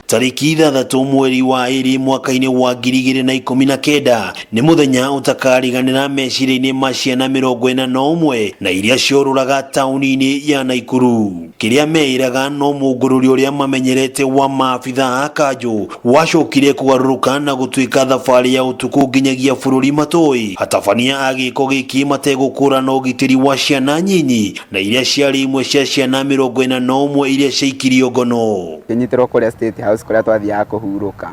Tarĩki 6 mweri wa 2 mwaka-inĩ wa 2019 nĩ mũthenya ũtakariganĩra meciria-inĩ ma ciana 41 na iria ciorũraga taũni-inĩ ya Naikuru. Kĩrĩa meĩraga no mũngũrũri ũrĩa mamenyerete wa maabithaa a kanjũ wacokire kũgarũrũka na gũtuĩka thabarĩ ya ũtukũ nginyagia bũrũri matũĩ. Atabania a gĩko gĩkĩ mategũkũrana ũgitĩri wa ciana nyinyi na iria ciarĩ imwe cia ciana 41 iria ciaikirio ngono. Tũkĩnyitĩrwo kũrĩa State House kũrĩa twathiaga kũhurũka.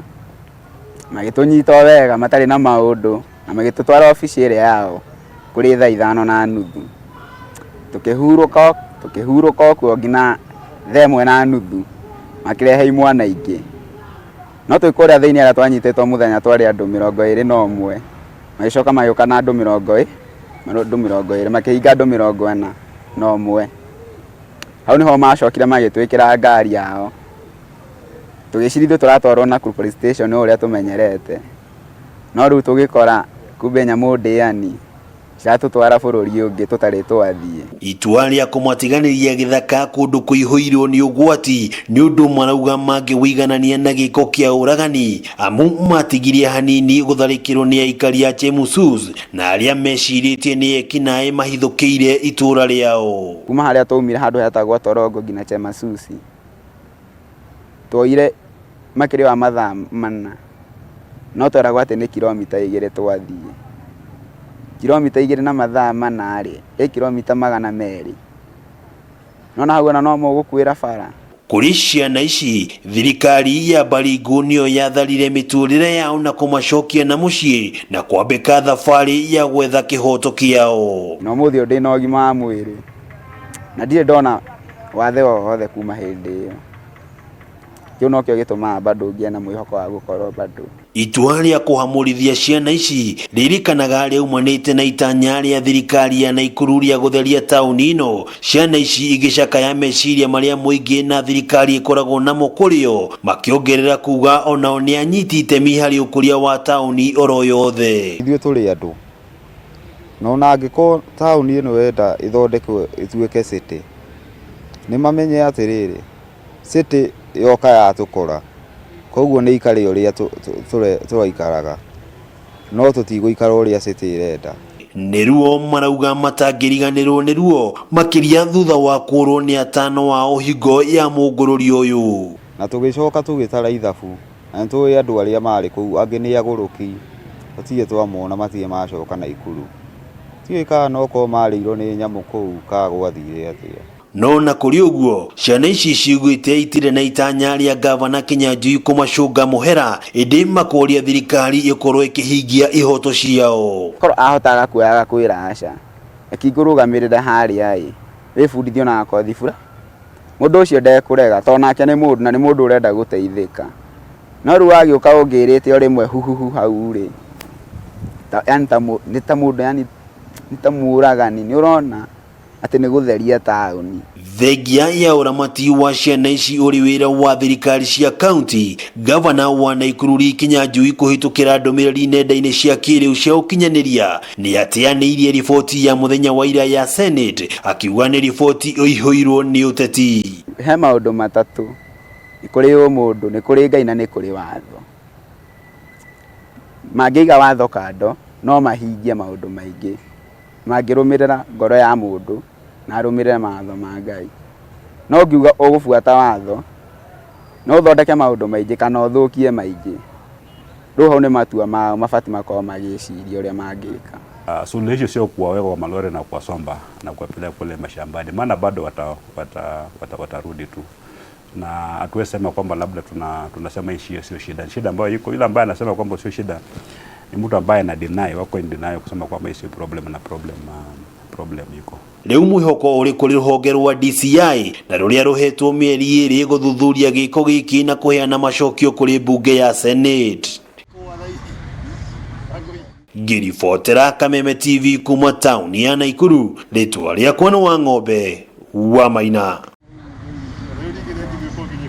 Magĩtũnyita o wega matarĩ na maũndũ na magĩtũtwara obici ĩrĩa yao kũrĩ thaa 5:30. Tũkĩhurũka tũkĩhurũka o kuo nginya thaa 1:30 makĩrehe imwana ingĩ. No twĩ kũrĩa thĩinĩ arĩa twanyitĩtwo mũthenya twarĩ andũ 21, magĩcoka magĩũka na andũ 20, makĩhinga andũ 41. Hau nĩho macokire magĩtwĩkĩra ngari yao, tũgĩciria ithuĩ tũratwarwo Nakuru police station o ũrĩa tũmenyerete, no rĩu tũgĩkora kumbe nyamũ ndĩani ciratũtwara bũrũri ũngĩ tũtarĩ twathiĩ. Itua rĩa kũmatiganĩria gĩthaka kũndũ kũihũirwo nĩ ũgwati nĩ ũndũ marauga mangĩwĩiganania na gĩko kĩa ũragani amu matigirie hanini gũtharĩkĩrwo nĩ aikari a Chemusus na arĩa mecirĩtie nĩ ekinaĩ mahithũkĩire itũũra rĩao. Kuma harĩa twaumire handũ hetagwo Torongo nginya Chemasusi twoire makĩria wa mathaa 4 no tweragwo atĩ nĩ kilomita 2 twathiĩ. Kilomita 2 na mathaa 4 rĩ, ĩ kilomita 200. Nĩwona hau ona no mũgũkuĩra bara. Kũrĩ ciana ici, thirikari ya Baringo nĩyo yatharire mĩtũrĩre yao na kũmacokia na mũciĩ na kwambĩka thabarĩ ya gwetha kĩhoto kĩao. Na ũmũthĩ ũyũ ndĩna ũgima wa mwĩrĩ na ndirĩ ndona wathe o wothe kuma hĩndĩ ĩyo. Kĩu nokĩo gĩtũmaga bado ngĩe na mwĩhoko wa gũkorwo bado. Itua rĩa kũhamũrithia ciana ici rĩrĩkanaga rĩaumanĩte na itanya rĩa thirikari ya Naikuru rĩa gũtheria taũni ĩno, ciana ici igĩcakaya meciria marĩa mũingĩ na thirikari ĩkoragwo namo kũrĩ o, makĩongerera kuga onao nĩ anyiti itemi harĩ ũkũria wa taũni oro yothe. Ithuĩ tũrĩ andũ, na ona angĩkorwo taũni ĩno ĩrenda ĩthondekwo ĩtuĩke city, nĩ mamenye atĩrĩrĩ, city yoka yatũkora, koguo nĩ ikare ũrĩa tũraikaraga, no tũtigũikara ũrĩa city ĩrenda. Nĩ ruo marauga matangĩriganĩrwo nĩ ruo makĩria thutha wa kũrwo nĩ atano ao hingo ya mũngũrũri ũyũ. Na tũgĩcoka tũgĩtara ithabu, na nĩ tũĩ andũ arĩa marĩ kũu, angĩ nĩ agũrũki, tũtirĩ twamona matirĩ macoka Naikuru. Tiũĩ kana no korwo marĩirwo nĩ nyamũ kũu kana gwathire atĩa. No na kũrĩ ũguo, ciana ici ciugĩte itirĩ na itanya rĩa ngavana Kinyanjui kũmacũnga mũhera, ĩndĩ makoria thirikari ĩkorwo ĩkĩhingia ihoto ciao. Korwo ahotaga kuoya agakwĩra aca, reke ngũrũgamĩrĩre harĩa ĩ, wĩbundithie ona gakothi bura. Mũndũ ũcio ndekũrega tondũ nake nĩ mũndũ na nĩ mũndũ ũrenda gũteithĩka. No rĩu wagĩũka ũngĩrĩte o rĩmwe huhuhu hau rĩ, yani nĩ ta mũndũ yani nĩ ta mũragani, nĩ ũrona? Atĩ nĩ gũtheria taũni. Thengia ya ũramati wa ciana ici ũrĩ wĩra wa thirikari cia kaunti, gavana wa Naikuru Lee Kinyanjui kũhĩtũkĩra ndũmĩrĩri nenda-inĩ cia kĩrĩu cia ũkinyanĩria nĩ ateanĩirie riboti ya mũthenya wa ira ya Senate akiuga nĩ riboti ĩihũirwo nĩ ũteti. He maũndũ matatũ, nĩ kũrĩ ũmũndũ, nĩ kũrĩ Ngai na nĩ kũrĩ watho. Mangĩiga watho kando no mahingie maũndũ maingĩ. Mangĩrũmĩrĩra ngoro ya mũndũ na arũmĩrĩre mawatho ma Ngai. No ũngiuga ũgũbuata watho, no ũthondeke maũndũ maingĩ kana ũthũkie maingĩ. Rĩu hau nĩ matua mao mabatiĩ makorwo magĩciria ũrĩa mangĩka. Suluhisho sio kuwaweka kwa malori na kuwasomba na kuwapeleka kule mashambani, maana bado watarudi wata, wata, wata tu na hatuwezi sema kwamba labda tunasema hii sio shida. Shida ambayo iko, yule ambaye anasema kwamba sio shida ni mtu ambaye ana deny, wako in denial kusema kwamba hii sio problem na problem iko. Rĩu mwĩhoko ũrĩ kũrĩ rũhonge rwa DCI na rũrĩa rũhetwo mĩeri 2 gũthuthuria gĩko gĩkĩ na kũheana macokio kũrĩ mbunge ya Senate. Ngĩribotera Kameme TV kuma taũni ya Naikuru, rĩtwa rĩakwa nĩ Wang'ombe wa Maina.